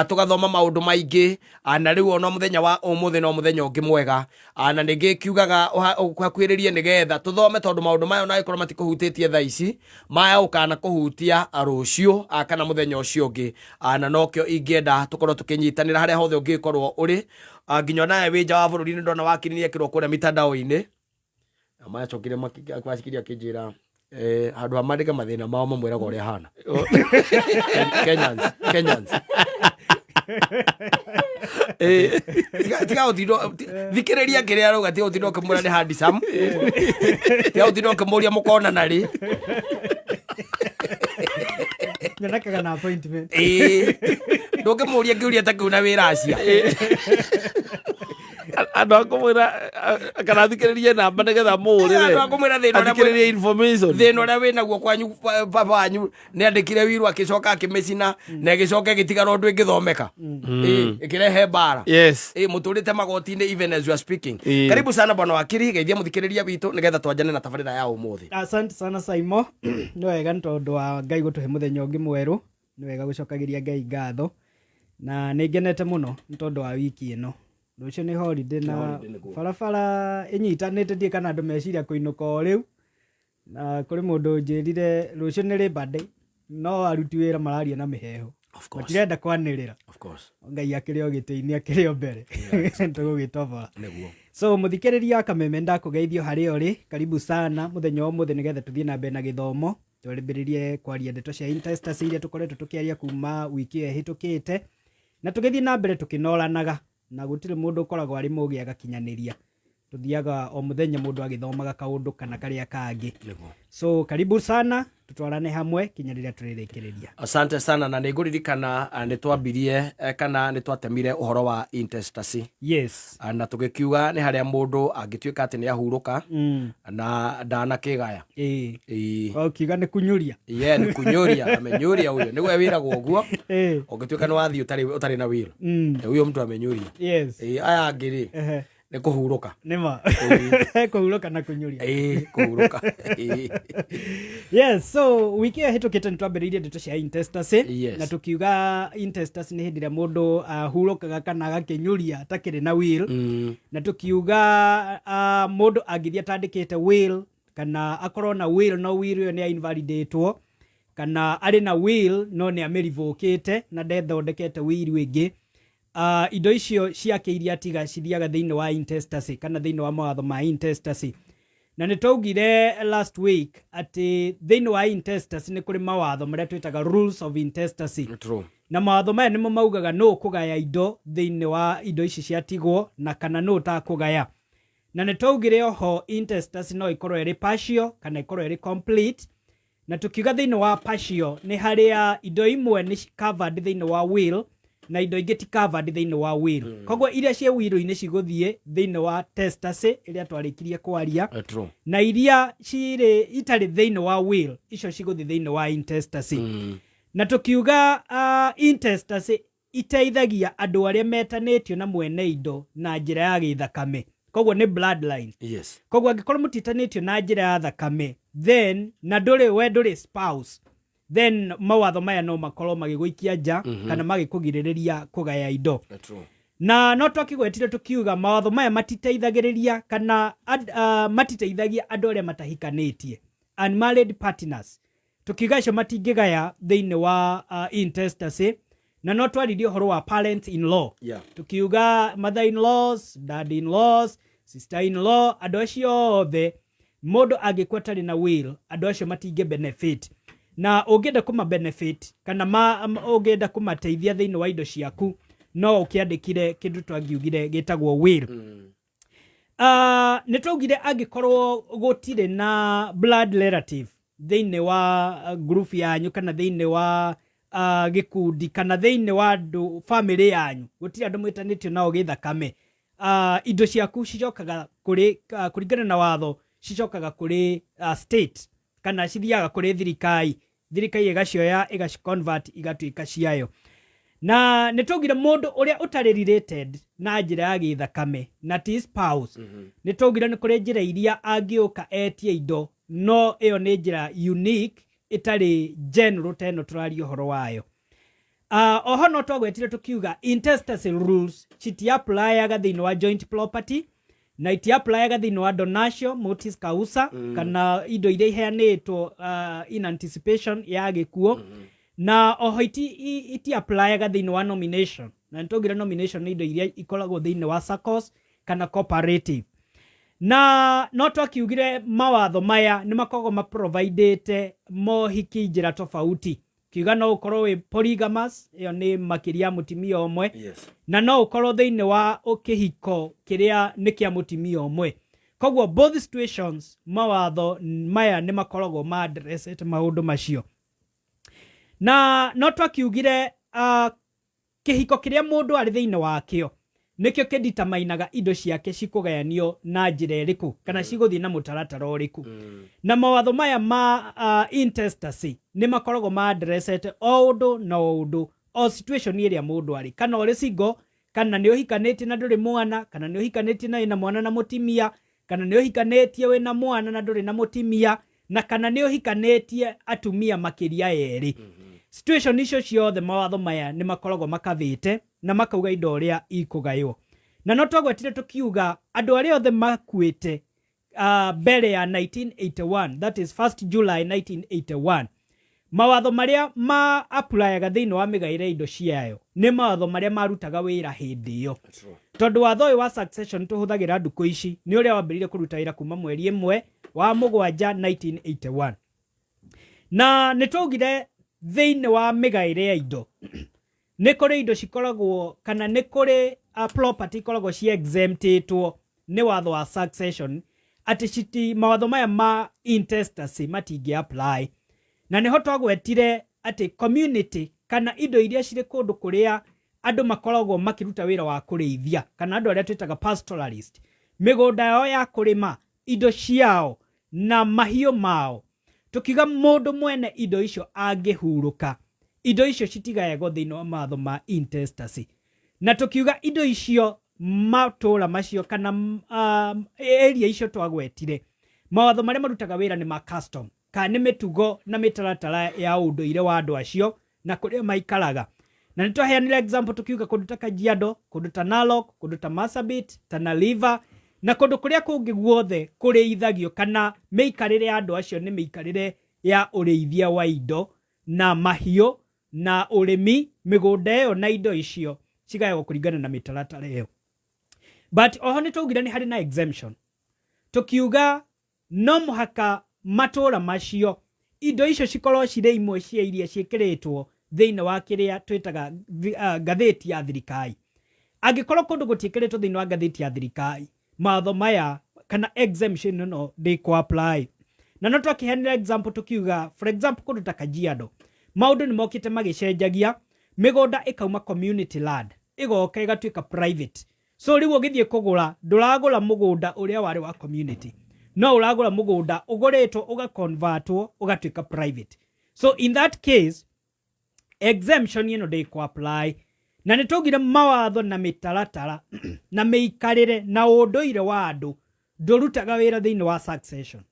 Tũgathoma maũndũ maingĩ, na rĩu ona mũthenya wa ũmũthĩ no mũthenya ũngĩ mwega. Na nĩngĩ kiugaga ũhakuhĩrĩrie nĩgetha tũthome, tondũ maũndũ maya ona angĩkorwo matikũhutĩtie thaa ici, maya ũkana kũhutia rũciũ kana mũthenya ũcio ũngĩ. Na nokĩo ingĩenda tũkorwo tũkĩnyitanĩra harĩa hothe ũngĩkorwo ũrĩ, nginya onawe wĩ nja wa bũrũri. Nĩ ndona wakiri nĩ ekĩrwo kũrĩa mitandao-inĩ, na macokire macikirie akĩnjĩra handũ ha mandĩke mathĩna mao mamwĩraga ũrĩa hana. Kenyans. Tiga gũtinda thikĩrĩria kĩrĩa arauga, tiga gũtinda ũkĩmwĩra nĩ handsome, tiga gũtinda ũkĩmũria mũkonana rĩ. Nyonekaga na appointment. Ĩĩ. Ndũngĩmũria kĩũria ta kĩu na wĩra acia. Andå akåmwä kana athikĩrĩrie namba nĩgetha mũhũrĩre. Andũ a kũmwĩra thĩna ũrĩa athikĩrĩrie information. Thĩna ũrĩa wĩ naguo kwanyu, baba wanyu nĩ andĩkire wiru akĩcoka akĩmĩcina na ĩgĩcoka ĩgĩtigara ũndũ ĩngĩthomeka. Ĩĩ, ĩkĩrehe mbara. Ĩĩ, mũtũrĩte magoti-inĩ even as you are speaking. Karibu sana, bwana wakiri, geithia mũthikĩrĩria witũ nĩgetha twanjane na tabarĩra ya ũmũthĩ. Asante sana, Saimo. Nĩ wega nĩ tondũ wa Ngai gũtũhe mũthenya ũngĩ mwerũ. Nĩ wega gũcokagĩria Ngai ngatho, na nĩ ngenete mũno nĩ tondũ wa wiki ĩno. Rũciũ nĩ holiday na holiday nĩguo. Barabara ĩnyitanĩte, ndiĩ kana andũ meciria kũinũka o rĩu. Na kũrĩ mũndũ ũnjĩrire rũciũ nĩ Labor Day, no aruti wĩra mararia na mĩheho. Of course. Matirenda kwanĩrĩra. Of course. Ngai akĩrĩ o gĩtĩ-inĩ, akĩrĩ o mbere, tũgũgĩtobora. So mũthikĩrĩria wa Kameme, ndakũgeithio harĩa ũrĩ. Karibu sana mũthenya wa ũmũthĩ nĩgetha tũthiĩ na mbere na gĩthomo, twambĩrĩrie kwaria ndeto cia intestacy iria tũkoretwo tũkĩaria kuma wiki ĩyo ĩhĩtũkĩte, na tũgĩthiĩ na mbere tũkĩnoranaga, na gũtirĩ mũndũ ũkoragwo arĩ mũgĩ agakinyanĩria. Tũthiaga o mũthenya mũndũ agĩthomaga kaũndũ kana karĩa kangĩ. So karibu sana, tutwarane hamwe kinya rĩrĩa tũrĩrĩkĩrĩria. Asante sana, na nĩ ngũririkana nĩ twambirie kana nĩ twatemire ũhoro wa intestacy. Na tũgĩkiuga nĩ harĩa mũndũ angĩtuĩka atĩ nĩ ahurũka na ndanakĩgaya. Ĩĩ. Ũkiuga nĩ kunyuria. Ye, nĩ kunyuria, amenyuria huyo nĩwe wĩragwo ũguo. Ũngĩtuĩka nĩ wathiĩ ũtarĩ na will, huyo mtu amenyuria. Ĩĩ, aya angĩ rĩ, nĩ kũhurũka. Nĩma kũhurũka na kunyuria. Ĩĩ, kũhurũka. Ĩĩ. Yes, so wiki ĩyo ĩhĩtũkĩte nĩ twambĩrĩirie ndeto cia intestacy, na tũkiuga intestacy nĩ hĩndĩ ĩrĩa mũndũ ahurũkaga kana agakĩnyuria atakĩrĩ na will, na tũkiuga mũndũ angĩthiĩ atandĩkĩte will, kana akorwo na will no will ĩyo nĩ invalidatwo, kana arĩ na will no nĩ amĩrivũkĩte na ndethondekete will ĩngĩ, indo icio ciake iria atiga cithiaga thĩinĩ wa intestacy kana thĩinĩ wa mawatho ma intestacy. Na nĩ twaugire last week atĩ thĩinĩ wa intestacy nĩ kũrĩ mawatho marĩa twĩtaga rules of intestacy. Na mawatho maya nĩmo maugaga nũ ũkũgaya indo thĩinĩ wa indo ici ciatigwo na kana nũ ũtakũgaya. Na nĩ twaugire oho intestacy no ĩkorwo ĩrĩ partial kana ĩkorwo ĩrĩ complete, na tũkiuga thĩinĩ wa partial nĩ harĩa indo imwe nĩ covered thĩinĩ wa will na indo ingĩ ti covered thĩinĩ wa will. Koguo iria ciĩ will-inĩ cigũthiĩ thĩinĩ wa testacy ĩrĩa twarĩkirie kwaria, na iria cirĩ itarĩ thĩinĩ wa will, icio cigũthiĩ thĩinĩ wa intestacy. Na tũkiuga intestacy iteithagia andũ arĩa metanĩtio na mwene indo na njĩra ya gĩthakame, koguo nĩ bloodline. Koguo angĩkorwo mũtitanĩtio na njĩra ya thakame, then na ndũrĩ, we ndũrĩ spouse, then mawatho maya no makorwo magĩgũikia nja kana magĩkũgirĩrĩria kũgaya indo. Na no twakĩgwetire tũkiuga mawatho maya matiteithagĩrĩria kana matiteithagia andũ arĩa matahikanĩtie, unmarried partners. Tukiuga acio matingĩgaya thĩinĩ wa intestacy. Na no twaririe ũhoro wa parents in law, tukiuga mother in laws, dad in laws, sister in law, andũ acio othe mũndũ angĩkua atarĩ na will, andũ acio matingĩ benefit. Na ũngĩenda kũma benefit kana ũngĩenda kũmateithia thĩinĩ wa indo ciaku, no ũkĩandĩkire kĩndũ twangiugire gĩtagwo will. Nĩ twaugire angĩkorwo gũtirĩ na blood relative thĩinĩ wa group yanyu kana thĩinĩ wa gĩkundi kana thĩinĩ wa andũ family yanyu, gũtirĩ andũ mwĩtanĩtio nao gĩthakame, indo ciaku cicokaga kũrĩ, kũringana na watho, cicokaga kũrĩ state kana cithiaga kũrĩ thirikari. Thirikari ĩgacioya, ĩgaciconvert, igatuĩka ciayo. Na nĩ twaugire mũndũ ũrĩa ũtarĩ related na njĩra ya gĩthakame na ti spouse, nĩ twaugire nĩ kũrĩ njĩra iria angĩũka etie indo, no ĩyo nĩ njĩra unique ĩtarĩ general ta ĩno tũraria ũhoro wayo. Oho no twagwetire tukiuga intestacy rules citiapplyyaga thĩinĩ wa joint property na itiapplyyaga thĩinĩ wa donatio mortis causa kana indo iria iheanĩtwo in anticipation ya gĩkuũ. Na oho itiapplyyaga thĩinĩ wa nomination, na nĩtwaugire nomination nĩ indo iria ikoragwo thĩinĩ wa SACCOs kana cooperative. Na no twakiugire mawatho maya nĩ makoragwo maprovidĩte mohiki njĩra tofauti, kiuga no ũkorwo wĩ polygamous, ĩyo nĩ makĩria ya mũtumia ũmwe, na no ũkorwo thĩinĩ wa kĩhiko kĩrĩa nĩ kĩa mũtumia ũmwe. Koguo both situations mawatho maya nĩ makoragwo ma addressete maũndũ macio. Na no twakiugire kĩhiko kĩrĩa mũndũ arĩ thĩinĩ wakĩo nĩkĩo kĩditamainaga indo ciake cikũgayanio na njĩra ĩrĩkũ kana cigũthiĩ na mũtaratara ũrĩkũ. Na mawatho maya ma intestacy nĩ makoragwo ma addressete o ũndũ na o ũndũ, o situation ĩrĩa mũndũ arĩ, kana ũrĩ single, kana nĩ ũhikanĩtie na ndũrĩ mwana, kana nĩ ũhikanĩtie na wĩna mwana na mũtimia, kana nĩ ũhikanĩtie wĩna mwana na ndũrĩ na mũtimia, na kana nĩ ũhikanĩtie atumia makĩria erĩ. Situation icio ciothe mawatho maya nĩ makoragwo makavĩte na makauga indo ũrĩa ikũgaywo. Na no twagwetire tũkiuga andũ arĩa othe makuĩte mbere ya 1981, that is 1st July 1981, mawatho marĩa ma applyaga thĩinĩ wa mĩgaĩre ya indo ciayo nĩ mawatho marĩa marutaga wĩra hĩndĩ ĩyo, tondũ watho ũyũ wa succession tũhũthagĩra ndukũ ici nĩ ũrĩa wambĩrĩirie kũruta wĩra kuma mweri 1 wa mũgwanja 1981. Na nĩ twaugire thĩinĩ wa mĩgaĩre ya indo nĩ kũrĩ indo cikoragwo kana nĩ kũrĩ property ikoragwo ci exemptĩtwo nĩ watho wa succession, atĩ citi mawatho maya ma intestacy matingĩ apply. Na nĩho twagwetire atĩ community kana indo iria cirĩ kũndũ kũrĩa andũ makoragwo makĩruta wĩra wa kũrĩithia, kana andũ arĩa twĩtaga pastoralist, mĩgũnda yao ya kũrĩma, indo ciao na mahiũ mao, tukiuga mũndũ mwene indo icio angĩhurũka, indo icio citigayagwo thĩinĩ wa mawatho ma intestacy. Na tukiuga indo icio, matũra macio kana area icio twagwetire, mawatho marĩa marutaga wĩra nĩ ma custom kana nĩ mĩtugo na mĩtaratara ya ũndũire wa andũ acio na kũrĩa maikaraga. Na nĩ twaheanire example tukiuga kũndũ ta Kajiado, kũndũ ta Narok, kũndũ ta Marsabit, Tana River na kũndũ kũrĩa kũngĩ guothe kũrĩithagio kana mĩikarĩre ya andũ acio nĩ mĩikarĩre ya ũrĩithia wa indo na mahiũ na ũrĩmi, mĩgũnda ĩyo na indo icio cigayagwo kũringana na mĩtaratara ĩyo. But oho nĩ twaugire nĩ harĩ na exemption, tukiuga no mũhaka matũra macio indo icio cikorwo cirĩ imwe cia iria ciĩkĩrĩtwo thĩinĩ wa kĩrĩa twĩtaga ngathĩti ya thirikari. Angĩkorwo kũndũ gũtiĩkĩrĩtwo thĩinĩ wa ngathĩti ya thirikari, mawatho maya kana exemption ĩno ndĩkũ apply. Na no twakĩheanire example tukiuga, for example, kũndũ ta Kajiado maũndũ nĩ mokĩte magĩcenjagia, mĩgũnda ĩkauma community land ĩgoka ĩgatuĩka private. So rĩu ũgĩthiĩ kũgũra, ndũragũra mũgũnda ũrĩa warĩ wa community, no ũragũra mũgũnda ũgũrĩtwo ũgaconvertwo ũgatuĩka private. So in that case exemption ĩno ndĩkũ apply. Na nĩ twaugire mawatho na mĩtaratara na mĩikarĩre na ũndũire wa andũ ndũrutaga wĩra thĩinĩ wa succession,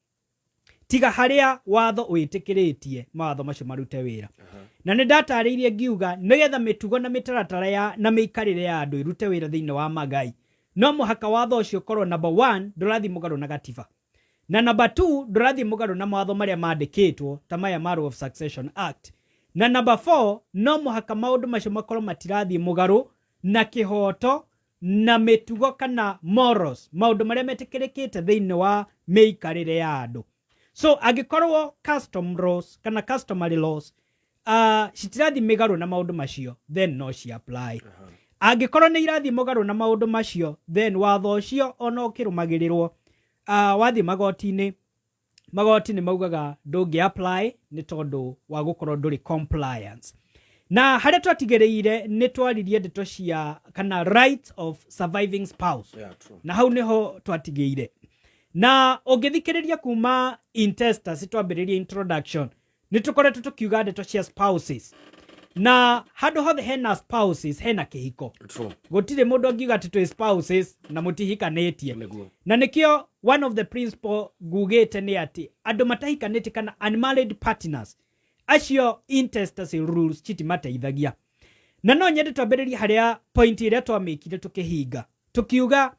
tiga harĩa watho wĩtĩkĩrĩtie mawatho macio marute wĩra. Na nĩ ndatarĩirie ngiuga nĩgetha mĩtugo na mĩtaratara ya na mĩikarĩre ya andũ ĩrute wĩra thĩinĩ wa magai, no mũhaka watho ũcio ũkorwo, number one, ndũrathiĩ mũgarũ na gatiba, na number two, ndũrathiĩ mũgarũ na mawatho marĩa mandĩkĩtwo ta maya ma Law of Succession Act, na number four, no mũhaka maũndũ macio makorwo matirathiĩ mũgarũ na kĩhoto na mĩtugo kana morals, maũndũ marĩa metĩkĩrĩkĩte thĩinĩ wa mĩikarĩre ya andũ. So angĩkorwo custom laws kana customary laws citirathiĩ mĩgarũ na maũndũ macio, then no ci apply. Angĩkorwo nĩ irathiĩ mũgarũ na maũndũ macio, then watho ũcio ona ũkĩrũmagĩrĩrwo, wathiĩ magoti-inĩ, magoti nĩ maugaga ndũngĩ apply nĩ tondũ wa gũkorwo ndũrĩ compliance. Na harĩa twatigĩrĩire nĩ twaririe ndeto cia kana rights of surviving spouse. Yeah, true. Na hau nĩho twatigĩire. Na ũngĩthikĩrĩria kuma intestacy twambĩrĩria introduction, nĩ tũkoretwo tũkiuga ndeto cia spouses, na handũ hothe hena spouses hena kĩhiko. Gũtirĩ mũndũ angiuga atĩ twĩ spouses na mũtihikanĩtie. Na nĩkĩo one of the principle ngugĩte nĩ atĩ andũ matahikanĩtie kana unmarried partners acio, intestacy rules citimateithagia. Na no nyende twambĩrĩrie harĩa point ĩrĩa twamĩkire tũkĩhinga, tũkiuga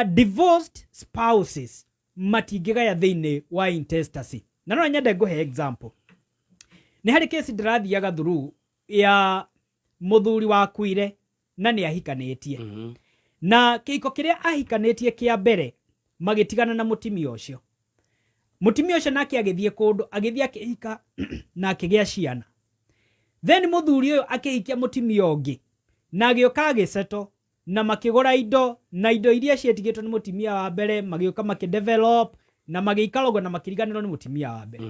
divorced spouses matingĩgaya thĩinĩ wa intestacy. Na no nyende ngũhe example. Nĩ harĩ kesi ndĩrathiaga through ya mũthuri wakuire na nĩ ahikanĩtie. Na kĩhiko kĩrĩa ahikanĩtie kĩa mbere magĩtigana na mũtumia ũcio. Mũtumia ũcio nake agĩthiĩ kũndũ, agĩthiĩ akĩhika na akĩgĩa ciana. Then mũthuri ũyũ akĩhikia mũtumia ũngĩ na agĩũka agĩceto na makĩgũra indo, na indo iria cietigĩtwo nĩ mũtumia wa mbere magĩũka makĩdevelop na magĩikara ũguo na makĩriganĩrwo nĩ mũtumia wa mbere.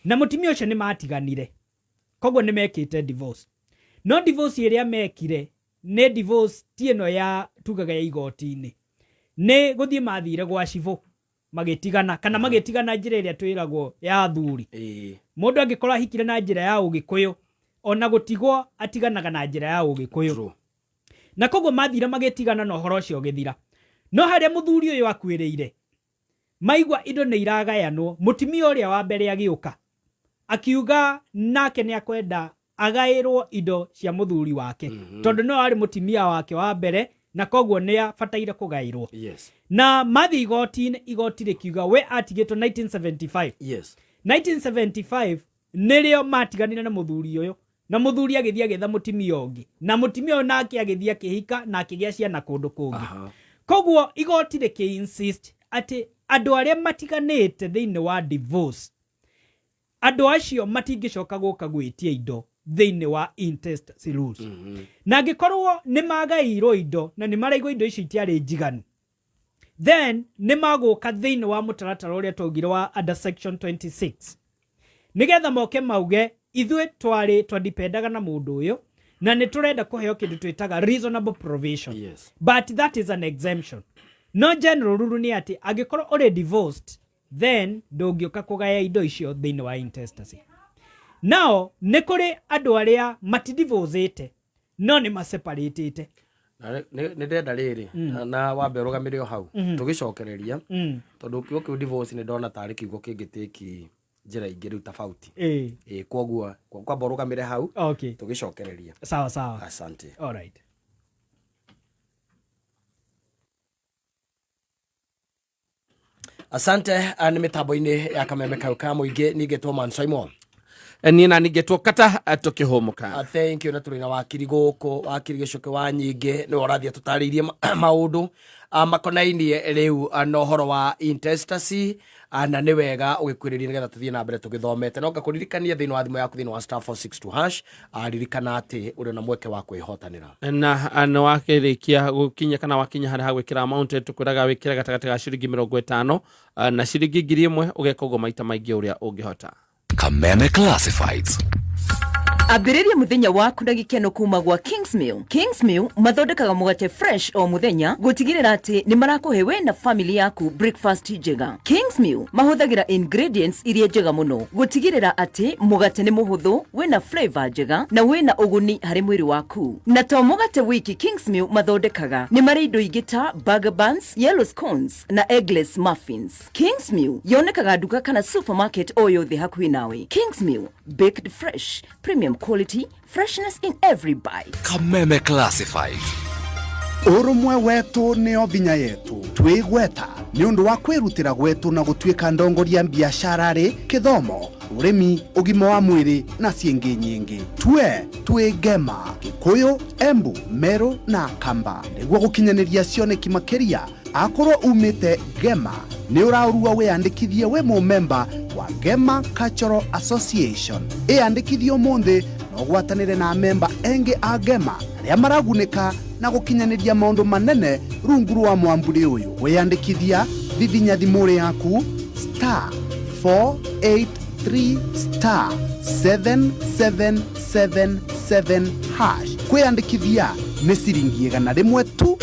Na mũtumia ũcio nĩ matiganire, koguo nĩ mekĩte divorce. No divorce ĩrĩa mekire nĩ divorce ti ĩno ya tugaga ya igoti-inĩ, nĩ gũthiĩ mathire gwa cibũ magĩtigana, kana magĩtigana njĩra ĩrĩa twĩragwo ya athuri. Mũndũ angĩkorwo ahikire na njĩra ya ũgĩkũyũ, ona gũtigwo atiganaga na njĩra ya ũgĩkũyũ. Na koguo mathire magĩtigana na ũhoro ũcio ũgĩthira. No harĩa mũthuri ũyũ akuĩrĩire, maigua indo nĩ iragayanwo, mũtumia ũrĩa wa mbere agĩũka akiuga nake nĩ akwenda agaĩrwo indo cia mũthuri wake, tondũ no arĩ mũtumia wake wa mbere na koguo nĩ abataire kũgaĩrwo. Na mathiĩ igoti-inĩ, igoti rĩkiuga we atigĩtwo 1975. 1975 nĩrĩo matiganire na mũthuri ũyũ, na mũthuri agĩthiĩ agĩetha mũtumia ũngĩ, na mũtumia ũyũ nake agĩthiĩ akĩhika na akĩgĩa ciana kũndũ kũngĩ. Koguo igoti rĩkĩ insist atĩ andũ arĩa matiganĩte thĩinĩ wa divorce, andũ acio matingĩcoka gũka gwĩtia indo thĩinĩ wa intestacy rules. Na angĩkorwo nĩ magaĩirwo indo na nĩ maraigua indo icio itiarĩ njiganu, then nĩ magũka thĩinĩ wa mũtaratara ũrĩa twaugire wa under section 26, nĩgetha moke mauge ithuĩ twarĩ twadipendaga na mũndũ ũyũ na nĩ tũrenda kũheo kĩndũ twĩtaga reasonable provision. But that is an exemption. No general rule nĩ atĩ angĩkorwo ũrĩ divorced, then ndũngĩũka kũgaya indo icio thĩinĩ wa intestacy. Nao nĩ kũrĩ andũ arĩa matidivorcĩte no nĩ maseparatĩte. Na nĩ ndĩrenda rĩrĩ na wambe ũrũgamĩre o hau tũgĩcokereria, tondũ kiugo kĩu divorce nĩ ndona tarĩ kiugo kĩngĩtĩki njĩra ingĩ rĩu tofauti. Ĩ koguo kwamba ũrũgamĩre hau tũgĩcokereria. Sawa sawa. Asante. All right. Asante. Nĩ mĩtambo-inĩ ya Kameme kau ka mũingĩ, ningĩtwo Man Simon. Niĩ na ningĩtwo Kata tũkĩhũmũka. Thank you. Na tũrĩ na wakiri gũkũ, wakiri Gĩcũkĩ wa Nyingĩ, nĩwe ũrathiĩ atũtarĩirie maũndũ makonainie rĩu na ũhoro wa intestacy, na nĩ wega ũgĩkwĩrĩria nĩgetha tũthiĩ na mbere tũgĩthomete. No ngakũririkania thĩinĩ wa thimũ yaku, thĩinĩ wa *462#, ririkana atĩ ũrĩ na mweke wa kwĩhotanĩra. Na nĩ wakĩrĩkia gũkinya kana wakinya harĩa hagwĩkĩra amount, tũkwĩraga wĩkĩre gatagatĩ ga ciringi 50 na ciringi 1000, ũgeka ũguo maita maingĩ ũrĩa ũngĩhota. Kameme Classifieds. Ambĩrĩria mũthenya waku na gĩkeno kuma gwa Kingsmill. Kingsmill mathondekaga mũgate fresh o mũthenya gũtigĩrĩra atĩ nĩ marakũhe we na family yaku breakfast njega. Kingsmill mahũthagĩra ingredients iria njega mũno gũtigĩrĩra atĩ mũgate nĩ mũhũthũ, wĩna flavor njega na wĩna ũguni harĩ mwĩrĩ waku. Na to mũgate wiki Kingsmill mathondekaga, nĩ marĩ indo ingĩ ta burger buns, yellow scones na eggless muffins. Kingsmill yonekaga nduka kana supermarket o yothe hakuhĩ nawe. Kingsmill, baked fresh, premium quality, freshness in every bite. Kameme Classifieds. Ũrũmwe wetũ nĩo vinya yetu, twĩgweta nĩ ũndũ wa kwĩrutĩra gwetũ na gũtuĩka ndongoria biacara-rĩ, kĩthomo, ũrĩmi, ũgima wa mwĩrĩ na ciĩngĩ nyingĩ. Tue twĩ Ngema, Gĩkũyũ, Embu, Meru na Kamba nĩguo gũkinyanĩria cioneki makĩria. Akorwo umĩte Ngema, nĩ ũraũrua wĩyandĩkithie wĩ mũmemba wa Ngema Cultural Association. Ĩyandĩkithie ũmũthĩ na ũgwatanĩre na memba engĩ a Ngema arĩa maragunĩka na gũkinyanĩria maũndũ manene rungu rwa mwamburi ũyũ. Wĩyandĩkithia, vivinya thimũ yaku *483 *7777#. Kwĩyandĩkithia nĩ ciringi 100 tu.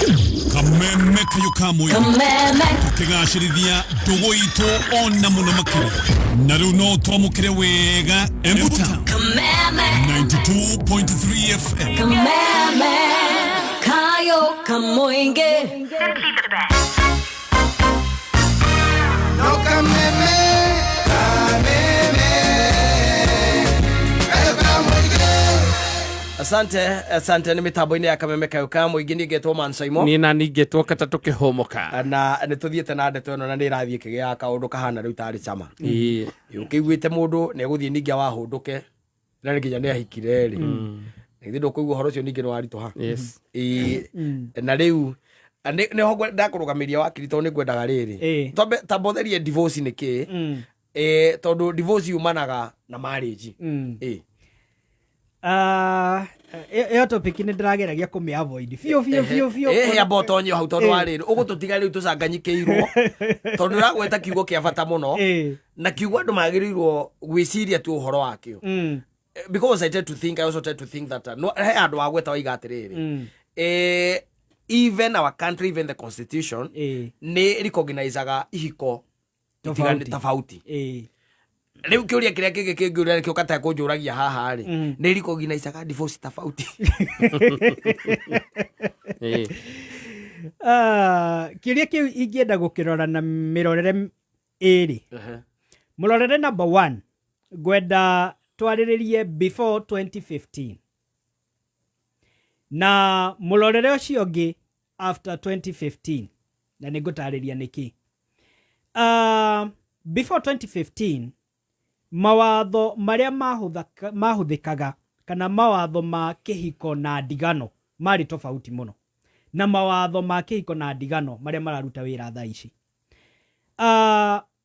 Kameme kayo ka mũingĩ, tũkĩgacĩrithia ndũgũ itũ ona mũno makĩria, na rĩu no twamũkĩre wega Embu Town 92.3 FM. Kameme kayo kamoinge. No kameme, kameme, kayo kamoinge. Asante, asante. Nĩ mĩtambo-inĩ ya Kameme Kayo ka Mũingĩ. Niĩ ngetwo Mansaimo. Niĩ na ningĩ twoka ta tũkĩhũmũka. Na nĩ tũthiĩte na ndeto ĩno na nĩ ĩrathiĩ ĩkĩgĩaga kaũndũ kahana rĩu tarĩ cama. Ĩĩ. Ũkĩiguĩte mũndũ nĩ egũthiĩ ningĩ awahũndũke na nĩ nginya nĩ ahikire rĩ, githĩ ndũkũigua ũhoro ũcio ningĩ nĩ waritũha? Yes. Ĩĩ. Na rĩu nĩho ndakũrũgamĩria wakiri, tondũ nĩ ngwendaga rĩrĩ, twambe tamba ũtherie divorce nĩ kĩĩ, tondũ divorce yumanaga na marriage. Ĩĩ. Ah, ĩyo topic nĩ ndĩrageragia kũmĩ avoid biũ biũ biũ biũ. Ĩhĩ, amba ũtonye hau, tondũ wa rĩrĩ ũgũtũtiga rĩu tũcanganyikĩirwo, tondũ ũragweta kiugo kĩa bata mũno na kiugo andũ magĩrĩirwo gwĩciria tu ũhoro wakĩo, because I also tend to think that no, he andũ wagweta waiga atĩrĩrĩ, even our country, even the constitution nĩ recognizaga ihiko Tofauti. Tofauti. Rĩu kĩũria kĩrĩa kĩngĩ kĩngĩũria nĩkĩo kata kũnjũragia haha rĩ, nĩ recognizaga divorce tofauti? Ĩĩ. Ah, kĩũria kĩu ingĩenda gũkĩrora na mĩrorere ĩrĩ. Mũrorere number one, ngwenda twarĩrĩrie before 2015, na mũrorere ũcio ũngĩ after 2015, na nĩ ngũtarĩria nĩkĩ. Before 2015, mawatho marĩa mahũthĩkaga kana mawatho ma kĩhiko na ndigano marĩ tofauti mũno na mawatho ma kĩhiko na ndigano marĩa mararuta wĩra thaa ici.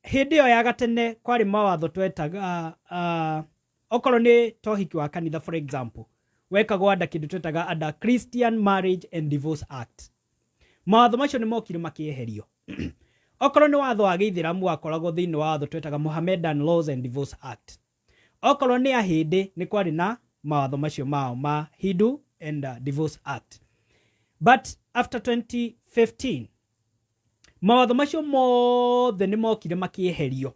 Hĩndĩ ĩyo ya gatene kwarĩ mawatho twetaga, okorwo nĩ ta ũhiki wa kanitha, for example, wekagwo under kĩndũ twetaga under Christian Marriage and Divorce Act. Mawatho macio nĩ mokire makĩeherio. Okorwo nĩ watho wa gĩithĩramu, wakoragwo thĩinĩ wa watho twetaga Mohammedan Laws and Divorce Act. Okorwo nĩ ahĩndĩ, nĩ kwarĩ na mawatho macio mao ma Hindu and Divorce Act. But after 2015, mawatho macio mothe nĩ mokire makĩeherio,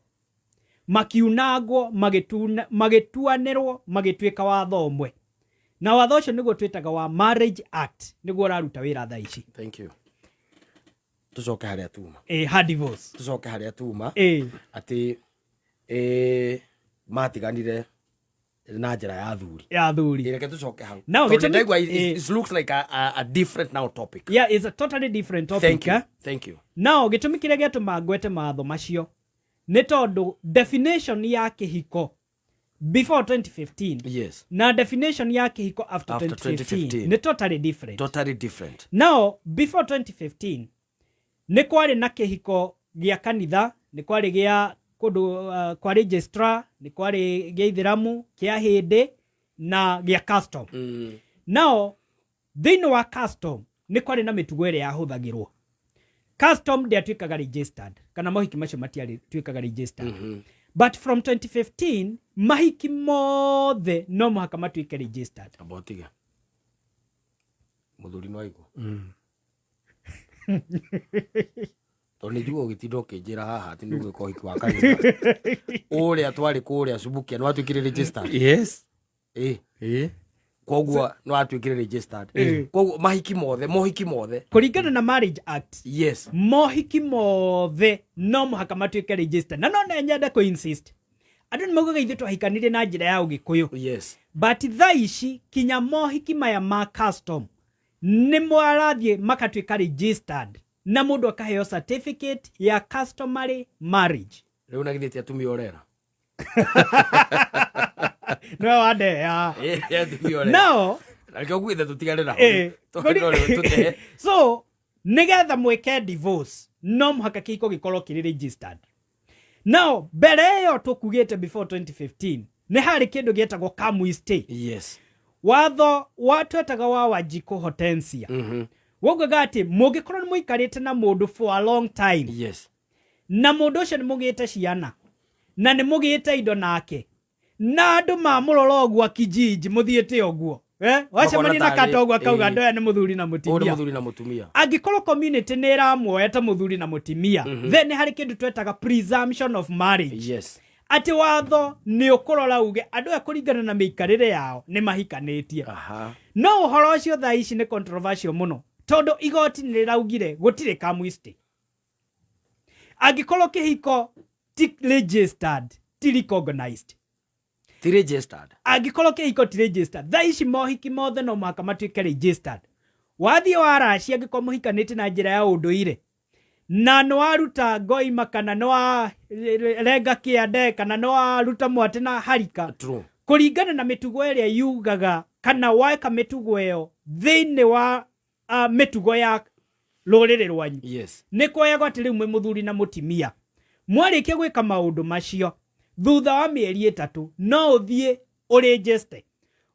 makiunangwo, magĩtuanĩrwo, magĩtuĩka watho ũmwe, na watho ũcio nĩguo twĩtaga wa Marriage Act, nĩguo ũraruta wĩra thaa ici. Thank you. Tucoke harĩa tuma. Ha divorce. Tucoke harĩa tuma, atĩ matiganire na njĩra ya thuri. Ya thuri. Reke tucoke hau. Now, Tondũ ndaigua it looks like a different now topic. Yeah, it's a totally different topic. Thank you. Eh? Thank you. Now, gĩtũmi kĩrĩa gĩatũma ngwete mawatho macio nĩ tondũ definition ya kĩhiko before 2015 na definition ya kĩhiko after, After 2015, 2015. nĩ totally different. Totally different. Now, before 2015 nĩ kwarĩ na kĩhiko gĩa kanitha, nĩ kwarĩ gĩa kũndũ kwa registrar, nĩ kwarĩ gĩa ithĩramu, kĩa hĩndĩ na gĩa custom. Now, thĩinĩ wa custom nĩ kwarĩ na mĩtugo ĩrĩa yahũthagĩrwo. Custom ndĩatuĩkaga registered, kana mohiki macio matiatuĩkaga registered. But from 2015, mahiki mothe no mũhaka matuĩke registered. Amba ũtige mũthuri no aigua, tondũ nĩ njigua ũgĩtinda ũkĩnjĩra haha atĩ nĩ ũgwĩka ũhiki wa kanitha ũrĩa twarĩ kũrĩa Subukia nĩ watuĩkire registered. Yes. Ĩ. Ĩ. Koguo nĩ watuĩkire registered, koguo mahiki mothe, mohiki mothe. Kũringana na Marriage Act, mohiki mothe no mũhaka matuĩke registered. Na no nyende kũ insist, andũ nĩ maugaga ithuĩ twahikanirie na njĩra ya ũgĩkũyũ, but thaa ici kinya mohiki maya ma custom nĩ marathiĩ makatuĩka registered na mũndũ akaheo certificate ya customary marriage. Rĩu na githĩ ti atumia ũrera? Nĩwe wandeya. Ĩ, atumia ũrera. Nao Na nĩkĩo nguĩte tũtigane na Tondũ hau tũtehe. So nĩgetha mwĩke divorce no mũhaka kĩhiko gĩkorwo kĩrĩ registered. Now, mbere ĩyo tũkugĩte before 2015, nĩ harĩ kĩndũ gĩetagwo Kamwi stay. Watho wa twetaga wa Wanjikũ Hortensia waugaga atĩ mũngĩkorwo nĩ mũikarĩte na mũndũ for a long time, na mũndũ ũcio nĩ mũgĩte ciana na nĩ mũgĩte indo nake, na andũ mamũrora ũguo kijiji mũthiĩte ũguo, wacemania na tarĩ- kata ũguo akauga andũ aya nĩ mũthuri na Ũyũ nĩ mũtumia. Mũthuri na mũtumia. Angĩkorwo community nĩ ĩramuoya ta mũthuri na mũtumia, then nĩ harĩ kĩndũ twetaga presumption of marriage, atĩ watho nĩ ũkũrora uge andũ aya kũringana na mĩikarĩre yao nĩ mahikanĩtie. No ũhoro ũcio thaa ici nĩ controversial mũno, tondũ igoti nĩ rĩraugire gũtirĩ kamwistĩ angĩkorwo kĩhiko ti registered, ti recognized. Ti registered. Angĩkorwo kĩhiko ti registered, thaa ici mohiki mothe no mũhaka matuĩke registered. Wathiĩ waracia, angĩkorwo mũhikanĩtie na njĩra ya ũndũire na nĩ waruta ngoima kana nĩ warenga kĩande kana nĩ waruta mwatĩ na harika, True. Kũringana na mĩtugo ĩrĩa yugaga kana weka mĩtugo ĩyo thĩinĩ wa mĩtugo ya rũrĩrĩ rwanyu, nĩ kuoyagwo atĩ rĩu mwĩ mũthuri na mũtimia. Mwarĩkia gwĩka maũndũ macio, thutha wa mĩeri 3 no ũthiĩ ũrĩnjĩste.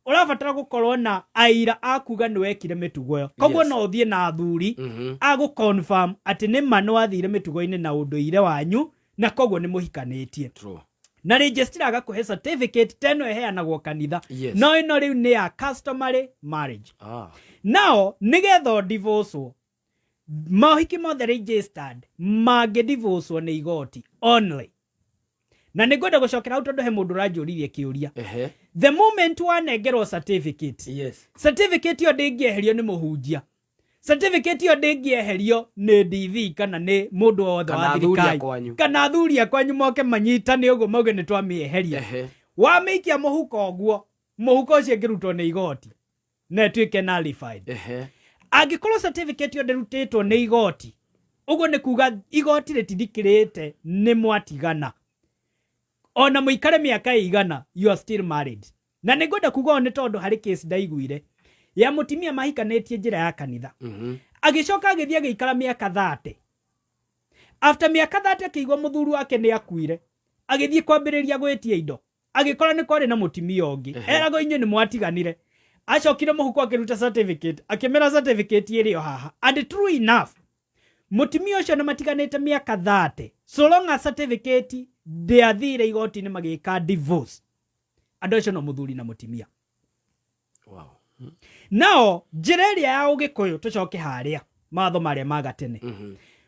Ũrabatara gũkorwo na aira a kuga nĩ wekire mĩtugo ĩyo, koguo no ũthiĩ na athuri a gũ confirm atĩ nĩ ma nĩ wathire mĩtugo-inĩ na ũndũire wanyu na koguo nĩ mũhikanĩtie. True. Na registrar agakũhe certificate ta ĩno ĩheanagwo kanitha, no ĩno rĩu nĩ ya customary marriage. Nao nĩgetha ũdivorcewo, mohiki mothe registered mangĩdivorcewo nĩ igoti only. Na nĩ ngwenda gũcokera hau tondũ he mũndũ ũranjũririe kĩũria. The moment wanengerwo certificate, certificate ĩyo ndĩngĩeherio nĩ mũhunjia, certificate ĩyo ndĩngĩeherio nĩ DV kana nĩ mũndũ o wothe Kana wa athuri a thirikari kwanyu. Kana athuri a kwanyu moke manyitane ũguo mauge nĩ twamĩeheria. Wamĩikia mũhuko ũguo, mũhuko ũcio ĩngĩrutwo nĩ igoti na ĩtuĩke nullified. Angĩkorwo certificate ĩyo ndĩrutĩtwo nĩ igoti, ũguo nĩ kuga igoti rĩtithikĩrĩte nĩ mwatigana, ona mũikare mĩaka ĩigana, you are still married. Na nĩ ngwenda kuga ũũ nĩ tondũ harĩ case ndaiguire ya mũtimia mahikanĩtie njĩra ya kanitha, agĩcoka agĩthiĩ agĩikara mĩaka 30. After mĩaka 30 akĩigua mũthuri wake nĩ akuire, agĩthiĩ kwambĩrĩria gwĩtia indo, agĩkora nĩ kwarĩ na mũtimia ũngĩ. Eragwo inyuĩ nĩ mwatiganire. Acokire mũhuko akĩruta certificate, akĩmera certificate ĩrĩ o haha. And true enough, mũtimia ũcio nĩ matiganĩte mĩaka 30. So long as certificate ndĩathire igoti-inĩ magĩka divorce, andũ acio no mũthuri na mũtimia. Nao njĩra ĩrĩa ya ũgĩkũyũ, tũcoke harĩa mawatho marĩa ma gatene,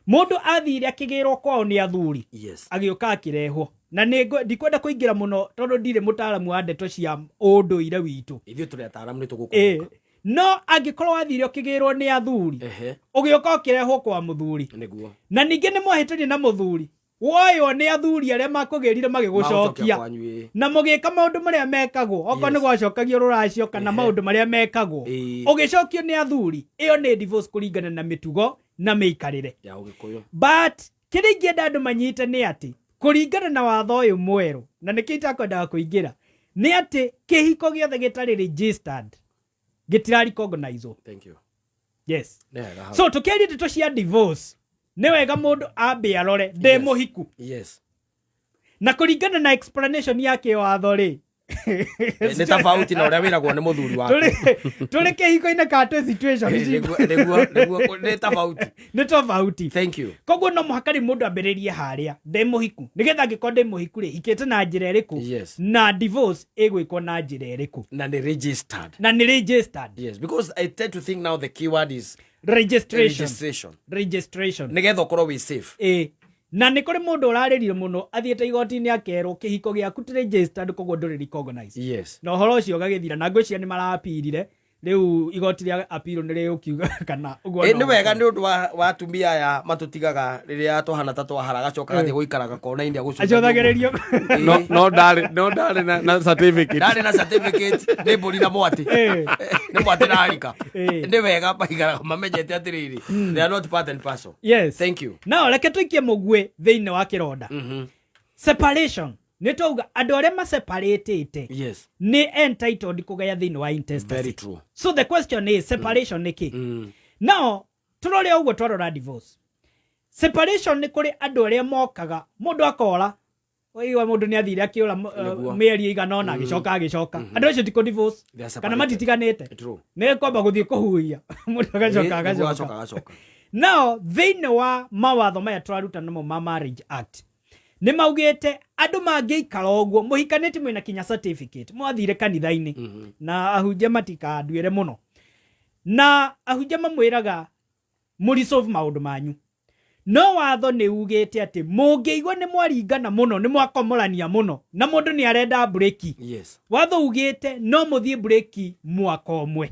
mũndũ athire akĩgĩrwo kwao nĩ athuri, agĩũka akĩrehwo. Na nĩ ndikwenda kũingĩra mũno tondũ ndirĩ mũtaaramu wa ndeto cia ũndũire witũ. Ithuĩ tũrĩ ataaramu, nĩ tũgũkũrũka. No angĩkorwo wathire ũkĩgĩrwo nĩ athuri, ũgĩũka ũkĩrehwo kwa mũthuri, na ningĩ nĩ mwahĩtania na mũthuri, woywo nĩ athuri arĩa makũgĩrire Magũcokia magĩgũcokia kwanyu, ĩĩ. Na mũgĩka maũndũ marĩa mekagwo, okorwo nĩ gwacokagio rũracio kana maũndũ marĩa mekagwo, ũgĩcokio nĩ athuri, ĩyo nĩ divorce kũringana na mĩtugo na mĩikarĩre ya ũgĩkũyũ. But kĩrĩa ingĩenda andũ manyite nĩ atĩ kũringana na watho ũyũ mwerũ, na nĩkĩo itakwendaga kũingĩra, nĩ atĩ kĩhiko gĩothe gĩtarĩ registered gĩtira recognizwo. Thank you. Yes. Nĩ wega hau. So tũkĩaria ndeto cia divorce, nĩ wega mũndũ ambe arore ndĩ mũhiku. Na kũringana na explanation ya kĩwatho rĩ, Nĩ tofauti na ũrĩa wĩragwo nĩ mũthuri waku. Tũrĩ kĩhiko-inĩ kana twĩ situation Nĩguo, nĩ tofauti. Nĩ tofauti. Thank you. Koguo no mũhaka rĩ mũndũ ambĩrĩrie harĩa ndĩ mũhiku, nĩgetha angĩkorwo ndĩ mũhiku rĩ, hikĩte na njĩra ĩrĩkũ, na divorce ĩgwĩkwo na njĩra ĩrĩkũ, na nĩ registered. Na nĩ registered. Yes, because I tend to think now the keyword is registration. Registration. Registration. Nĩgetha ũkorwo wĩ safe. Ĩ, na nĩ kũrĩ mũndũ ũrarĩrire mũno athiĩte igoti-inĩ akerwo kĩhiko gĩaku ti registered, koguo ndũrĩ recognized. Na ũhoro ũcio ũgagĩthira, na ngwĩciria nĩ marapirire. Rĩu igoti rĩa appeal nĩ rĩgũkiuga kana ũguo Ĩ, no nĩ wega nĩ ũndũ wa atumia aya matũtigaga rĩrĩa twahana ta twahara, agacoka agathiĩ gũikaraga kona-inĩ agũcũthagĩrĩrio. No ndarĩ na certificate. Ndarĩ na certificate, nĩ mbũri na mwatĩ, nĩ mwatĩ na harika. Nĩ wega maikaraga mamenyete atĩrĩrĩ, they are not part and parcel. Yes. Thank you. No reke tũikie mũguĩ thĩinĩ wa kĩronda. Separation, nĩ twauga andũ arĩa maseparatĩte nĩ entitled kũgaya thĩinĩ wa intestacy. Very true. So the question is, separation nĩ kĩ? Now tũrore ũguo twarora divorce, separation nĩ kũrĩ andũ arĩa mokaga, mũndũ akora, waigua mũndũ nĩ athire akĩũra mĩeri ĩigana ũna, agĩcoka. Andũ acio ti kũ divorce They are kana separated. matitiganĩte. True. Nĩ kwamba gũthiĩ kũhuhia, mũndũ agacoka Ĩ, nĩguo agacoka. acoka agacoka. Nao thĩinĩ wa mawatho maya tũraruta namo ma Marriage Act, nĩ maugĩte andũ mangĩikara ũguo mũhikanĩtie mwĩna kinya certificate, mwathire kanitha-inĩ, na ahunjia matikanduĩre mũno, na ahunjia mamwĩraga mũresolve maũndũ manyu, no watho nĩ ugĩte atĩ mũngĩigua nĩ mwaringana mũno, nĩ mwakomorania mũno, na mũndũ nĩ arenda breki, watho ugĩte no mũthiĩ breki mwaka ũmwe,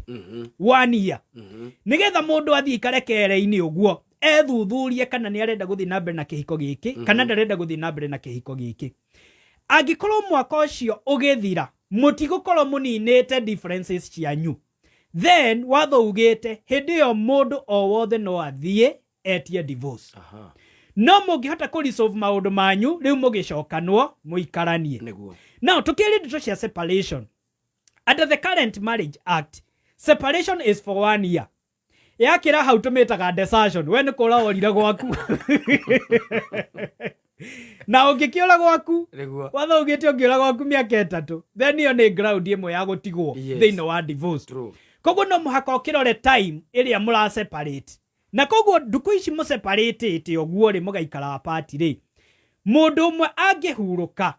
one year, nĩgetha mũndũ athiĩ ikare kere-inĩ ũguo ethuthurie kana nĩ arenda gũthiĩ na mbere na kĩhiko gĩkĩ kana ndarenda gũthiĩ na mbere na kĩhiko gĩkĩ. Angĩkorwo mwaka ũcio ũgĩthira mũtigũkorwo mũninĩte differences cianyu, then watho ugĩte hĩndĩ ĩyo mũndũ o wothe no athiĩ etie divorce. No mũngĩhota kũ resolve maũndũ manyu rĩu mũgĩcokanwo mũikaranie. Nĩguo. Now tũkĩrĩ ndeto cia separation, under the current Marriage Act, separation is for 1 year. Yakĩra hau tũmĩtaga desertion. We nĩ kũra worire gwaku, na ũngĩkĩũra gwaku, Nĩguo. watho ugĩte ũngĩũra gwaku mĩaka 3, then ĩyo nĩ ground ĩmwe ya gũtigwo thĩinĩ wa divorce. Koguo no mũhaka ũkĩrore time ĩrĩa mũra separate, na koguo ndukũ ici mũseparatĩte ũguo rĩ, mũgaikara apart rĩ, mũndũ ũmwe angĩhurũka,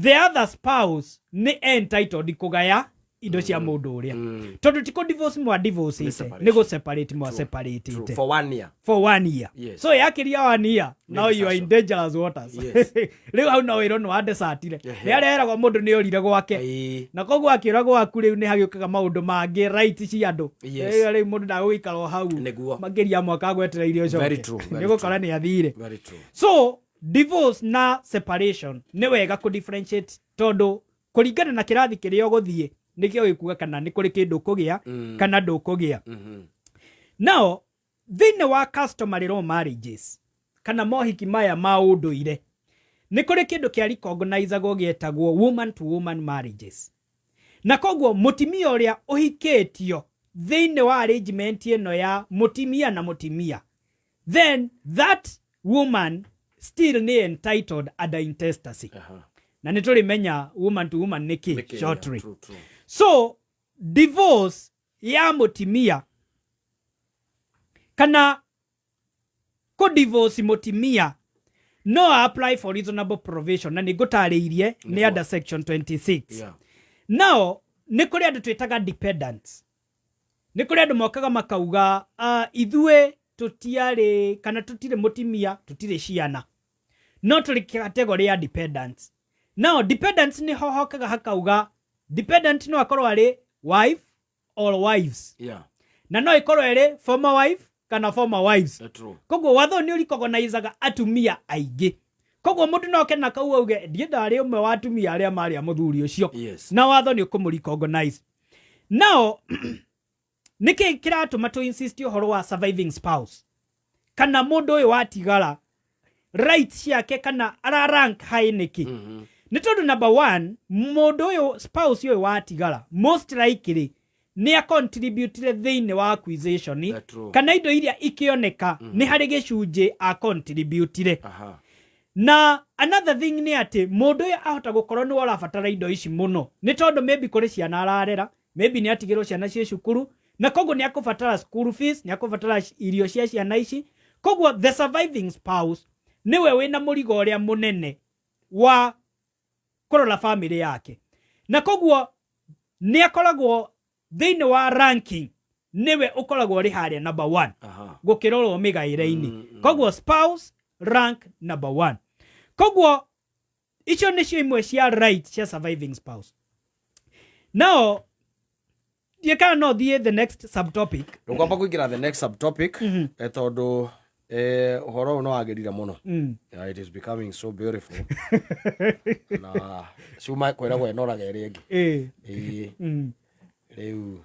the other spouse nĩ entitled kũgaya indo cia mũndũ ũrĩa, tondũ ti kũ divorce mwa divorce, nĩ gũ separate mwa separate. For 1 year. For 1 year. So yakiria 1 year, now you are in dangerous waters. Rĩu hau no wĩrwo nĩ wandesatire, nĩ areragwo mũndũ nĩ orire gwake, na koguo akĩũra gwaku rĩu nĩ hagĩũkaga maũndũ mangĩ, right cia andũ. Rĩu mũndũ ndagũgĩikara o hau Nĩguo. makĩria mwaka gwetereire ũcoke. Very true, very nĩ gũkora nĩ athire. Very true. So divorce na separation nĩ wega kũ differentiate, tondũ kũringana na kĩrathi kĩrĩa ũgũthiĩ nĩkĩo gĩkuga kana nĩ kũrĩ kĩndũ ũkũgĩa kana ndũkũgĩa. Now thĩinĩ wa customary law marriages, kana mohiki maya ma ũndũire, nĩ kũrĩ kĩndũ kĩa recognizagwo gĩetagwo woman to woman marriages, na koguo mũtimia ũrĩa ũhikĩtio thĩinĩ wa arrangement ĩno ya mũtimia na mũtimia, then that woman still nĩ entitled under intestacy. Na nĩ tũrĩmenya woman to woman nĩ kĩ Nĩkĩ, shortly. yeah, true, true. So divorce ya mũtimia kana kũ divorce mũtimia no apply for reasonable provision, na nĩ ngũtarĩirie nĩ under section 26. Now nĩ kũrĩ andũ twĩtaga dependents, nĩ kũrĩ andũ mokaga makauga, ithuĩ tũtiarĩ kana tũtirĩ mũtimia, tũtirĩ ciana, no tũrĩ category ya dependents. Now dependents nĩ ho hokaga hakauga dependent no akorwo arĩ wife or wives, na no ĩkorwo ĩrĩ former wife kana former wives. True. Koguo watho nĩ ũricognizaga atumia aingĩ, koguo mũndũ no oke na kau auge ndiĩ ndarĩ ũmwe wa atumia arĩa marĩ a mũthuri ũcio, na watho nĩ ũkũmũ-recognize. Now nĩkĩ kĩratũma tũ insist ũhoro wa surviving spouse, kana mũndũ ũyũ watigara rights ciake kana ara rank high nĩkĩ? Nĩ tondũ number one, mũndũ ũyũ spouse ũyũ watigara most likely nĩ acontributire thĩinĩ wa acquisition kana indo iria ikĩoneka, nĩ harĩ gĩcunjĩ acontributire. Na another thing nĩ atĩ mũndũ ũyũ ahota gũkorwo nĩwe ũrabatara indo ici mũno, nĩ tondũ maybe kũrĩ ciana ararera, maybe nĩ atigĩrwo ciana ciĩ cukuru, na koguo nĩ akũbatara school fees, nĩ akũbatara irio cia ciana ici. Koguo the surviving spouse nĩwe wĩna mũrigo ũrĩa mũnene wa kũrora family yake, na koguo nĩ akoragwo thĩinĩ wa ranking, nĩwe ũkoragwo ũrĩ harĩa number one gũkĩrorwo mĩgaĩre-inĩ. Koguo spouse rank number one. Koguo icio nĩcio imwe cia right cia surviving spouse. Now ndiĩ kana no thiĩ the next subtopic. Ndũkwamba kũingĩra the next subtopic, tondũ ũhoro ũyũ no wagĩrire mũno. Yeah, it is becoming so beautiful, na cuma kwĩragwo ĩnoraga ĩrĩ ĩngĩ. Ĩĩ. Rĩu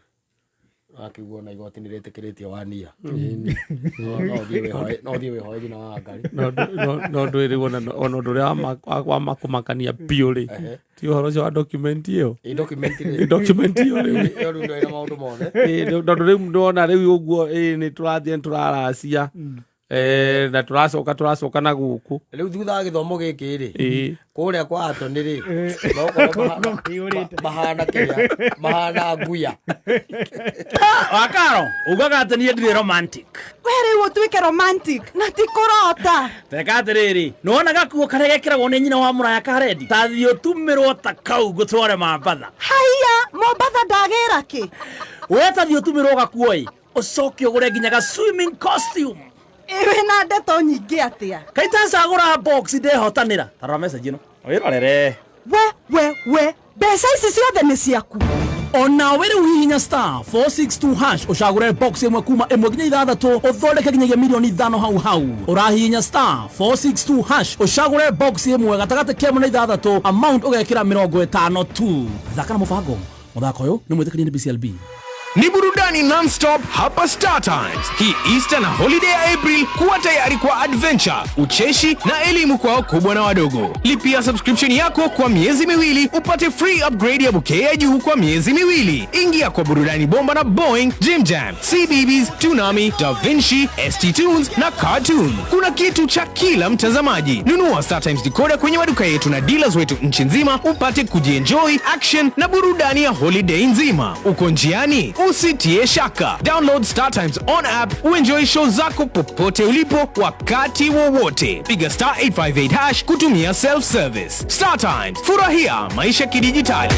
wakĩguo na igoti nĩ rĩtĩkĩrĩtie wania, no ũthiĩ wĩhoe thina wa Ngai. No ndwĩrĩgwo ona ũndũ ũrĩa wa makũmakania biũ rĩ, ti ũhoro ũcio wa document ĩyo. Ĩ document rĩ. Document ĩyo rĩu. Ĩyo rĩu ndĩrĩ na maũndũ mothe. Ĩ, tondũ rĩu ndona rĩu ũguo, ĩ, nĩ tũrathiĩ nĩ tũraracia, na tũracoka na gũkũ. Rĩu thutha wa gĩthomo gĩkĩ rĩ, kũrĩa kwa Atoni rĩ, nokorwo mahana kĩrĩa mahana nguya. Wakaro ugaga atĩ niĩ ndirĩ romantic. We rĩu ũtuĩke romantic na ti kũrota. Teka atĩrĩrĩ, nĩwona gakuo karĩa gekĩragwo nĩ nyina wa mũraya karendi ta thiĩ ũtumĩrwo ta kau ngũtware Mambatha. Haiya, Mombatha ndagĩra kĩ? We ta thiĩ ũtumĩrwo gakuo ĩ, ũcoke ũgũre nginya ga swimming costume. Ĩ wĩna ndeto nyingĩ atĩa? Kaitacagũra box ndehotanĩra. Tarora message ĩno wĩrorere. We we we, mbeca ici ciothe nĩ ciaku? Onawe rĩu hihinya star 462 hash ũcagũre box ĩmwe kuma ĩmwe nginya ithathatũ ũthondeke nginyagia mirioni ithano hau hau. Ũrahihinya star 462 hash ũcagũre box ĩmwe gatagatĩ ka ĩmwe na ithathatũ, amount ũgekĩra 50 tu. Thaka na mũbango. Mũthako ũyũ nĩ mwĩtĩkĩrie nĩ BCLB. Ni burudani non-stop hapa Star Times. Hii Easter na holiday ya April, kuwa tayari kwa adventure, ucheshi na elimu kwa wakubwa na wadogo. Lipia subscription yako kwa miezi miwili upate free upgrade ya bouquet ya juu kwa miezi miwili. Ingia kwa burudani bomba na Boeing, Jim Jam, CBeebies, Toonami, Da Vinci, ST Tunes na Cartoon. Kuna kitu cha kila mtazamaji. Nunua Star Times decoder kwenye maduka yetu na dealers wetu nchi nzima upate kujienjoy action na burudani ya holiday nzima. Uko njiani? Usitie shaka. Download Star Times on app uenjoy show zako popote ulipo wakati wowote. Piga star 858 hash kutumia self service. Star Times, furahia maisha kidijitali.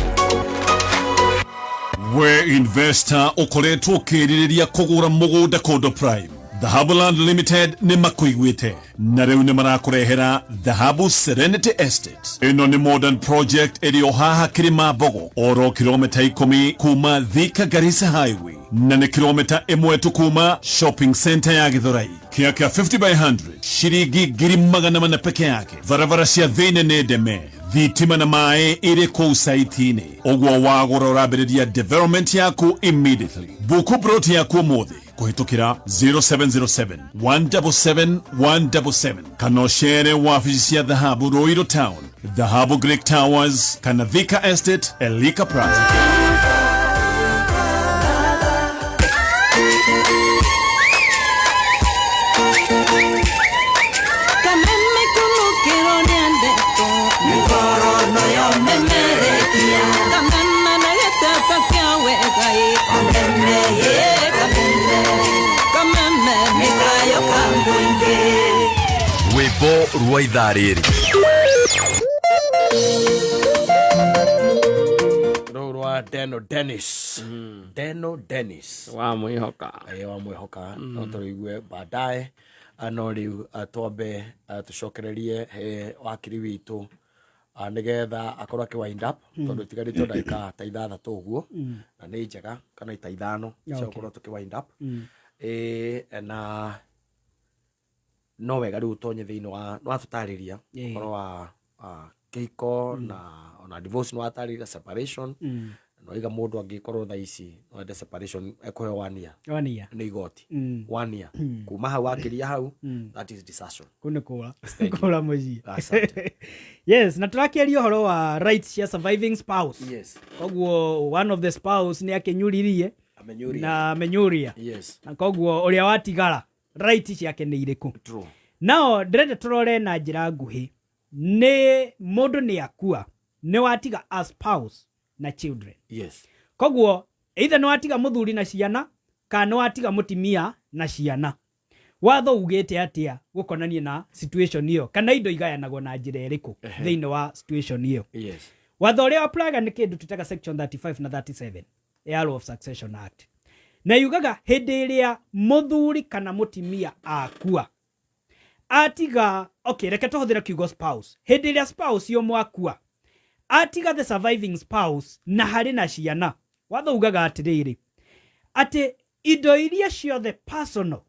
We investor ũkoretwo ũkĩrirĩria kũgũra mũgũnda kũndũ prime, Dhahabu Land Limited nĩ makũiguĩte na rĩu nĩ marakũrehera Dhahabu Serenity Estate. Ĩno nĩ modern project ĩrĩ o haha Kĩrĩma Mbogo, oro kilomita 10 kuma Thika Garissa Highway, na nĩ kilomita 1 tu kuma shopping center ya Githurai. Kĩa kĩa 50 by 100 shiringi 400,000 peke yake. Barabara cia thĩinĩ nĩ ndeme, thitima na maĩ irĩ kũu saiti-inĩ, ũguo wagũra ũrambĩrĩria development yaku immediately. Buku broti yaku ũmũthĩ kũhĩtũkĩra 0707 177 177 kana ũcere wabici cia Dhahabu Ruiru Town, Dhahabu Greek Towers kana Thika Estate, Elika Plaza. Kameme kunukirwo nĩ ndeto mĩkorono yomemerekia kameme na gĩteto kĩa wega ĩ kameme ĩ kameme kameme nĩ kayo ka mũingĩ. Rwĩmbo rwa ithaa rĩrĩ. Rũu rwa Deno Dennis, Deno Dennis wa mwĩhoka. Ĩ, wa mwĩhoka, no tũrĩigue baadaye. No rĩu twambe tũcokererie he wakiri witũ nĩgetha akorwo akĩ wind up, tondũ itigarĩte ndagĩka ta 6 ũguo, na nĩ njega kana ta 5 cia gũkorwo tũkĩ wind up. Ĩ, na no wega rĩu ũtonye thĩinĩ wa nĩ watũtarĩria ũhoro wa kĩhiko na ona divorce, nĩ watarĩria separation, no iga mũndũ angĩkorwo thaa ici no ende separation ekũheo 1 year 1 year nĩ igoti, 1 year kuma hau akĩria hau, that is decision. Kũu nĩ kũra Thank you. kũra mũciĩ. Asante. Yes, na tũrakĩaria ũhoro wa rights cia surviving spouse. Koguo one of the spouse nĩ akĩnyuririe Amenyuria. na amenyuria, na koguo ũrĩa watigara right ciake nĩ irĩkũ? True. Nao ndĩrenda tũrore na njĩra nguhĩ, nĩ mũndũ nĩ akua, nĩ watiga a spouse na children. Koguo either nĩ watiga mũthuri na ciana kana nĩ watiga mũtimia na ciana. Watho ugĩte atĩa gũkonania na situation ĩyo, kana indo igayanagwo na njĩra ĩrĩkũ thĩinĩ wa situation ĩyo? Watho ũrĩa waplaga nĩ kĩndũ twĩtaga section 35 na 37 ya Law of Succession Act, na yugaga hĩndĩ ĩrĩa mũthuri kana mũtimia akua atiga, okay, reke tũhũthĩre kiugo spouse, hĩndĩ ĩrĩa spouse ũmwe akua atiga the surviving spouse na harĩ na ciana, watho ugaga atĩrĩrĩ, atĩ indo iria ciothe personal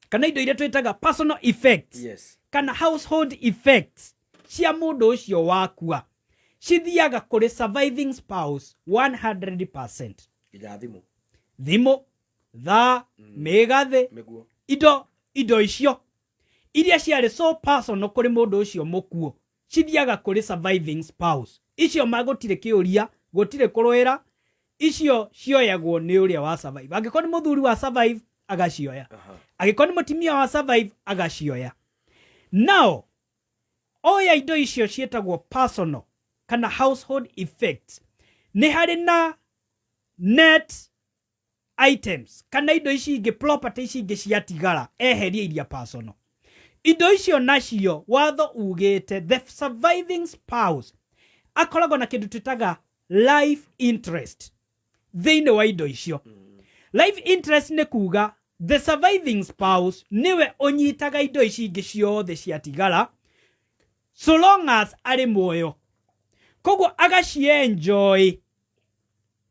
kana indo iria twĩtaga personal effects kana household effects cia mũndũ ũcio wakua cithiaga kũrĩ surviving spouse 100%. Nginya thimũ. Thimũ, thaa, mĩgathĩ, Mĩguo. indo icio iria ciarĩ so personal kũrĩ mũndũ ũcio mũkuũ cithiaga kũrĩ surviving spouse. Icio ma gũtirĩ kĩũria, gũtirĩ kũrũĩra, icio cioyagwo nĩ ũrĩa wa survive. Angĩkorwo nĩ mũthuri wa survive agacioya, angĩkorwo nĩ mũtimia wa survive agacioya. Nao oya indo icio ciĩtagwo personal kana household effects, nĩ harĩ na net items kana indo ici ingĩ, property ici ingĩ ciatigara, eherie iria personal. Indo icio nacio watho ugĩte the surviving spouse akoragwo na kĩndũ twĩtaga life interest thĩinĩ wa indo icio. Life interest nĩ kuga the surviving spouse nĩwe ũnyitaga indo ici ingĩ ciothe ciatigara so long as arĩ muoyo, koguo agacienjoy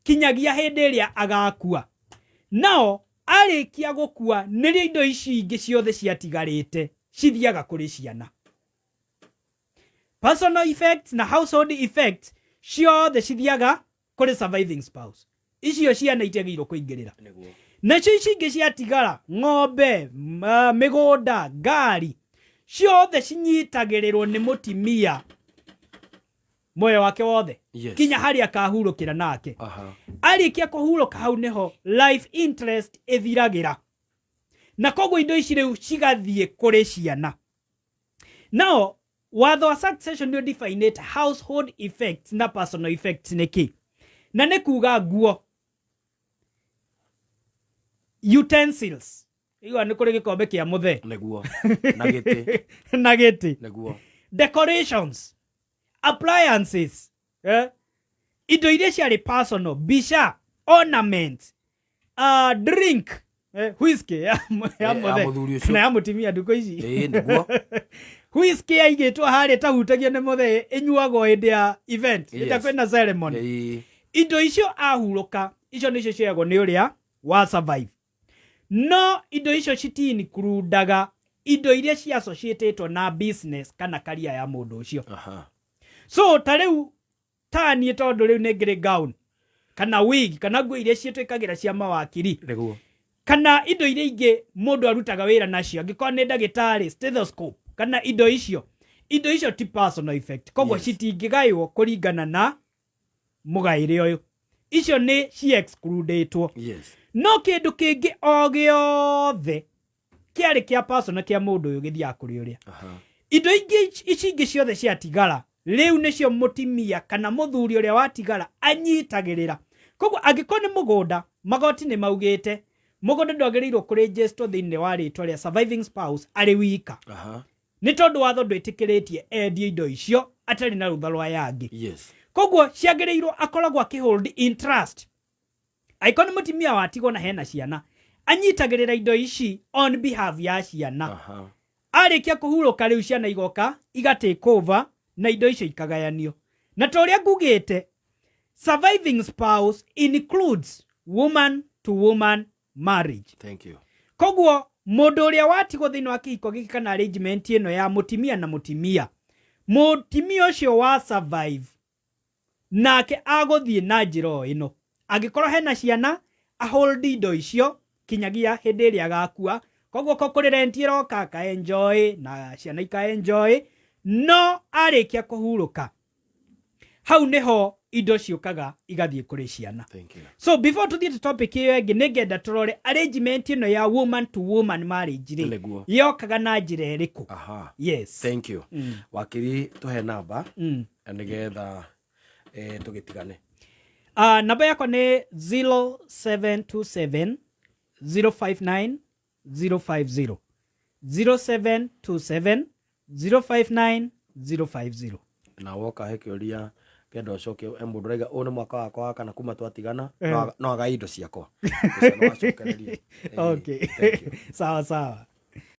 Kinyagia hĩndĩ ĩrĩa agakua. Nao arĩkia gũkua nĩrĩo indo ici ingĩ ciothe ciatigarĩte cithiaga kũrĩ ciana. Personal effects na household effects ciothe cithiaga kũrĩ surviving spouse. Icio ciana itiagĩrĩirwo kũingĩrĩra. Nacio ici ingĩ ciatigara, ng'ombe, mĩgũnda, ngari, ciothe cinyitagĩrĩrwo nĩ mũtimia muoyo wake wothe. Yes. Kinya harĩa akahurũkĩra nake. Arĩkia kũhurũka hau nĩho life interest ĩthiragĩra, na koguo indo ici rĩu cigathiĩ kũrĩ ciana. Nao watho wa succession nĩ ũdefinĩte household effects na personal effects nĩ kĩ, na nĩ kuga nguo, utensils, igua nĩ kũrĩ gĩkombe kĩa mũthee. Nĩguo, na gĩtĩ. Na gĩtĩ. Decorations, appliances, indo iria ciarĩ personal, mbica, ornaments, drink, whisky ya ya mũthee mũthuri ũcio. Kana ya mũtumia ndukũ ici. Ĩĩ, nĩguo. Whisky yaigĩtwo harĩa ĩtahutagio nĩ mũthee, ĩnyuagwo hĩndĩ ya event, hĩndĩ ĩrĩa kwĩna ceremony. Indo icio ahurũka, icio nĩcio cioyagwo nĩ ũrĩa wa survive, no indo icio citiincludaga indo iria ciassociatĩtwo na business kana career ya mũndũ ũcio. So ta rĩu ta niĩ, tondũ rĩu nĩ ngĩrĩ gown kana wig kana nguo iria ciĩtwĩkagĩra cia mawakiri kana indo iria ingĩ mũndũ arutaga wĩra nacio, angĩkorwo nĩ ndagĩtarĩ, stethoscope kana indo icio, indo icio ti personal effect, koguo citingĩgaywo kũringana na mũgaĩre ũyũ. Icio nĩ ci excludĩtwo. No kĩndũ kĩngĩ o gĩothe kĩarĩ kĩa personal kĩa mũndũ ũyũ gĩthiaga kũrĩ ũrĩa. Indo ingĩ ici ingĩ ciothe ciatigara rĩu nĩcio mũtimia kana mũthuri ũrĩa watigara anyitagĩrĩra. Koguo angĩkorwo nĩ mũgũnda, magoti nĩ maugĩte mũgũnda ndwagĩrĩirwo kũregisterwo thĩinĩ wa rĩtwa rĩa surviving spouse arĩ wika, nĩ tondũ watho ndwĩtĩkĩrĩtie endie indo icio atarĩ na rũtha rwa yangĩ. Koguo ciagĩrĩirwo akoragwo akĩhold in trust. Angĩkorwo nĩ mũtimia watigwo na hena ciana, anyitagĩrĩra indo ici on behalf ya ciana. Arĩkia kũhurũka rĩu ciana igoka iga take over na indo icio ikagayanio. Na ta ũrĩa ngugĩte, surviving spouse includes woman to woman marriage. Thank you. Koguo mũndũ ũrĩa watigwo thĩinĩ wa kĩhiko gĩkĩ kana arrangement ĩno ya mũtimia na mũtimia, mũtimia ũcio wa survive nake agũthiĩ na njĩra o ĩno. Angĩkorwo hena ciana, ahold indo icio kinyagia hĩndĩ ĩrĩa agakua. Koguo ko kũrĩ rent ĩroka, aka enjoy na ciana ika enjoy, no arĩkia kũhurũka hau nĩho indo ciũkaga igathiĩ kũrĩ ciana. Thank you. So before tũthiĩte topic ĩyo ĩngĩ, nĩngenda tũrore arrangement ĩno ya woman to woman marriage rĩ, yokaga na njĩra ĩrĩkũ? Yes. Thank you. Wakiri, tũhe namba nĩgetha tũgĩtigane. Namba yakwa nĩ 0727 059 050, 0727 059 050. Na woka he kĩũria kenda ũcokie, he mũndũ ũraiga ũyũ nĩ mwaka wakwa wa kana kuma twatigana, no agae indo ciakwa. Ũcio no acokererie. Okay. Thank you. Sawa sawa.